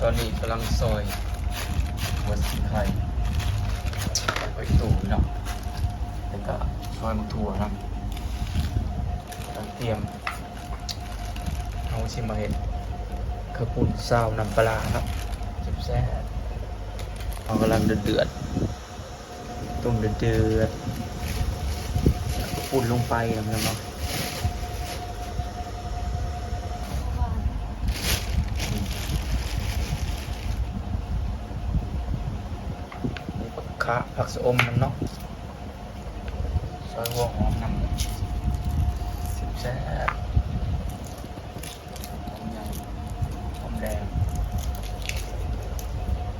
ຕອນນີ້ກຳລັງຊອຍຫົວສີໄຄ ໄວ້ຕູ້ເນາະ ແລ້ວກະຊອຍໝາກຖົ່ວນຳ ກຳລັງຕຽມ ເຮົາຊິມາເຮັດເຂົ້າປຸ້ນຊາວນ້ຳປາຫຼ້າເນາະ ແຊບໆ ເຮົາກຳລັງເດືອດໆ ຕົ້ມເດືອດໆ ແລ້ວກະປຸ້ນລົງໄປນຳເນາະ ມີຜັກຂາ ຜັກຊະອົມນຳເນາະ ຊອຍຫົວຫອມນຳ ແຊບໆ. ຫອມໃຫຍ່ ຫອມແດງ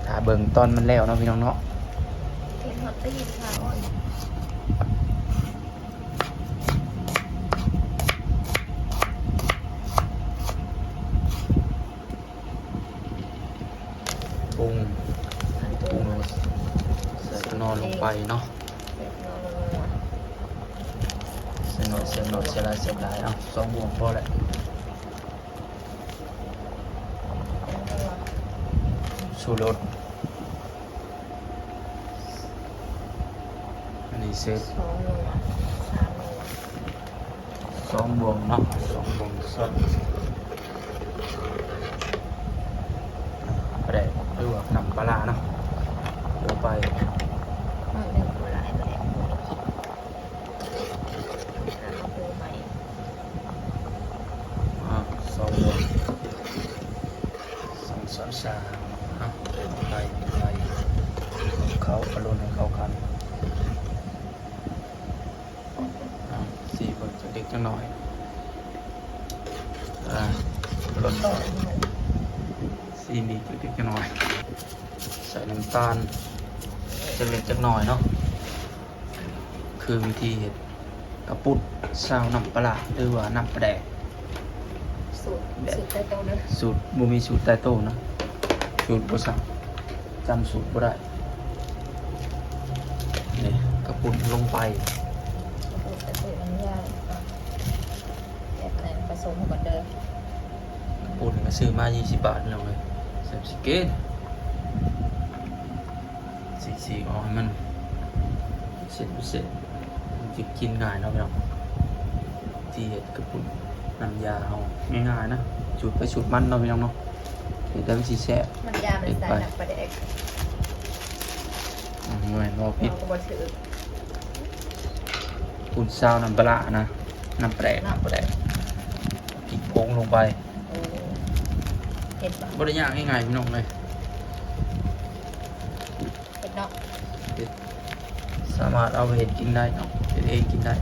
ຖ້າເບິ່ງຕອນມັນແລ້ວເນາະ ພີ່ນ້ອງເນາະ ເຫັນຮອດຕີນຂາອ່ອນ ປຸງ ປຸງ ໃສ່ຂະໜໍ່ລົງໄປເນາະ ໃສ່ໜໍ່ ໃສ່ໜໍ່ ໃສ່ຫຼາຍ ໃສ່ຫຼາຍ ເອົາ ສອງບ່ວງພໍແລ້ວ. ຊູລົດ ອັນນີ້ເຊັດ ສອງບ່ວງ ສາມບ່ວງ ສອງບ່ວງເນາະ ສອງບ່ວງຊອດ ປາແດກ ຫຼືວ່ານ້ຳປາຫຼ້າເນາະ ລົງໄປ ເອົາໜຶ່ງບໍ່ຫຼາຍ ປາແດກ ເອົາໂປໃໝ່ ອາ ສອງບ່ວງ ສອງຊ້ອນຊາ ອາ ໄລ່ ໄລ່ ເຂົ້າ ກະລົນໃຫ້ເຂົ້າກັນ ອາ ຊີເບິ່ງຈັກເລັກຈັກໜ້ອຍ ອາ ກະລົນ ຊີອີກຈັກເລັກຈັກໜ້ອຍ ໃສ່ນ້ຳຕານຈັກເລັກຈັກໜ້ອຍເນາະ. ຄືວິທີເຮັດເຂົ້າປຸ້ນຊາວນ້ຳປາຫຼ້າ ຫຼືວ່ານ້ຳປາແດກ ສູດ ສູດຕາຍໂຕເດີ ສູດ ບໍ່ມີສູດຕາຍໂຕນະ ສູດບໍ່ຊ້ຳ ຈຳສູດບໍ່ໄດ້ ນີ້ ເຂົ້າປຸ້ນລົງໄປ ເຂົ້າປຸ້ນໃສ່ຖ້ວຍນ້ຳຢາ ແບບນັ້ນປະສົມກັນເດີ ເຂົ້າປຸ້ນກະຊື້ມາ ຊາວບາດ ພີ່ນ້ອງເອີຍ ແຊບຊິເກນ. ສີໆ ອອກໃຫ້ມັນເສັ້ນເປັນເສັ້ນ ມັນຈະກິນງ່າຍເນາະພີ່ນ້ອງ ທີ່ເຮັດເຂົ້າປຸ້ນນ້ຳຢາເຮົາ ງ່າຍໆ ນະ ສູດໃຜສູດມັນເນາະພີ່ນ້ອງເນາະ ເຮັດແລ້ວມັນຊິແຊບ ນ້ຳຢາມັນໃສ່ ເຮັດໄປ ນ້ຳປາແດກ ອືມ ເວົ້າຜິດ ເວົ້າກໍບໍ່ຖືກ ປຸ້ນຊາວນ້ຳປາຫຼ້ານະ ນ້ຳປາແດກ ນ້ຳປາແດກ ກິນຜົງລົງໄປ ໂອ້ ເຮັດບໍ່ ບໍ່ໄດ້ຍາກ ງ່າຍໆ ພີ່ນ້ອງເອີຍ. ເຮັດເນາະ ເຮັດ ສາມາດເອົາໄປເຮັດກິນໄດ້ເນາະ ເຮັດເອງກິນໄດ້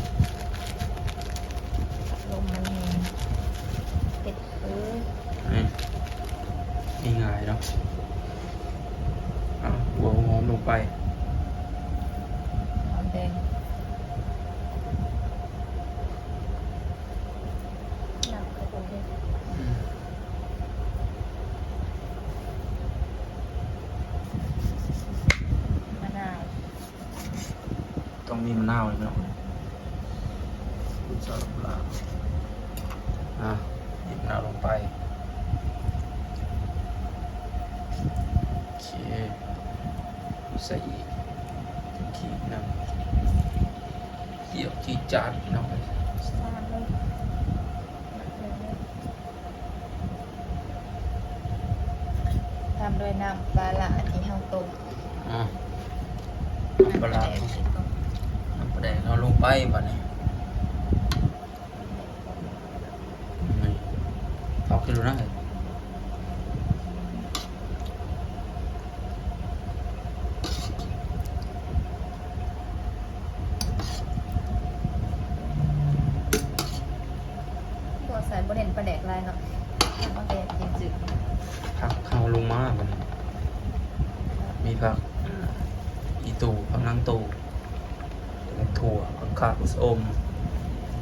ລົມມັນແຮງ ເຮັດ ເອີ ນີ້ ງ່າຍໆ ເນາະ ເອົາຫົວຫອມລົງໄປ ຫອມແດງ ນ້ຳເຂົ້າປຸ້ນ ອືມ ມະນາວ ຕ້ອງມີມະນາວເລີຍເນາະ ບຸນຊາວລາວ ອ່າ ບີບມະນາວລົງໄປ ໂອເຄ ໃສ່ອີກ ຂີດໜຶ່ງ ຈຽວຈີດຈາດພີ່ນ້ອງເອີຍ ຕາມດ້ວຍນ້ຳປາຫຼ້າທີ່ເຮົາຕົ້ມ ອ່າ ນ້ຳປາຫຼ້າ ນ້ຳປາແດກເຮົາລົງໄປບາດນີ້ ນີ້ ເອົາຂຶ້ນໂລດນະ ບໍ່ໃສ່ ບໍ່ເນັ້ນປາແດກຫຼາຍເນາະ ມັນກໍຢາກກິນຈືດ ຜັກເຮົາລົງມາບາດນີ້ ມີຜັກ ອ່າ ອີ່ຕູ່ ຜັກນາງຕູ່ ຖົ່ວ ຜັກຂາດ ຜັກຊະອົມ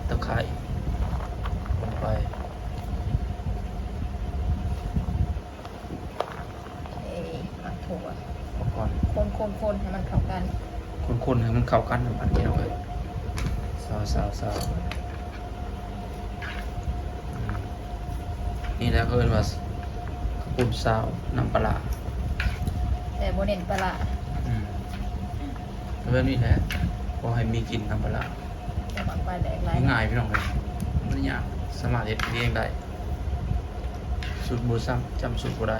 ຕະໄຄລົງໄປ ເອີ ໝາກຖົ່ວ ມາກ່ອນ ຄົນໆໆ ໃຫ້ມັນເຂົ້າກັນ ຄົນໆ ໃຫ້ມັນເຂົ້າກັນ ບາດນີ້ເນາະ ຊາວໆ ອືມ ນີ້ແຫຼະເອີ້ນວ່າເຂົ້າ ປູນຊາວນ້ຳປາຫຼ້າ ແຕ່ບໍ່ເນັ້ນປາຫຼ້າ ອືມ ແບບນີ້ແຫຼະ ພໍໃຫ້ມີກິນນ້ຳປາຫຼ້າ ແຕ່ມັກປາແດກຫຼາຍ ງ່າຍພີ່ນ້ອງເອີຍ ບໍ່ໄດ້ຍາກ ສາມາດເຮັດກິນເອງໄດ້ ສູດບໍ່ຊ້ຳ ຈຳສູດບໍ່ໄດ້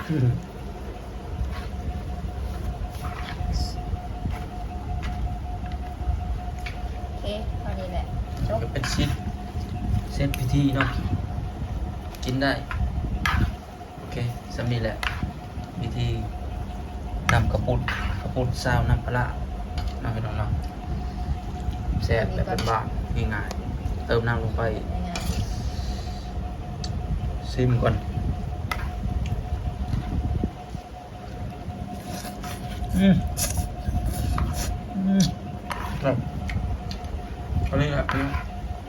ອືມ ໂອເຄ ເທົ່ານີ້ແຫຼະ ຈົບ ກໍເປັນສິດ ເສັດພິທີເນາະ ກິນໄດ້ ໂອເຄ ສ່ຳນີ້ແຫຼະ ວິທີຕຳເຂົ້າປຸ້ນ ເຂົ້າປຸ້ນຊາວນ້ຳປາຫຼ້າເນາະ ພີ່ນ້ອງເນາະ ແຊບແບບບ້ານໆ ງ່າຍໆ ເຕີມນ້ຳລົງໄປ ງ່າຍໆ ຊີມກ່ອນ ອືມ ອືມ ແຊບ ອັນນີ້ແຫຼະ ອືມ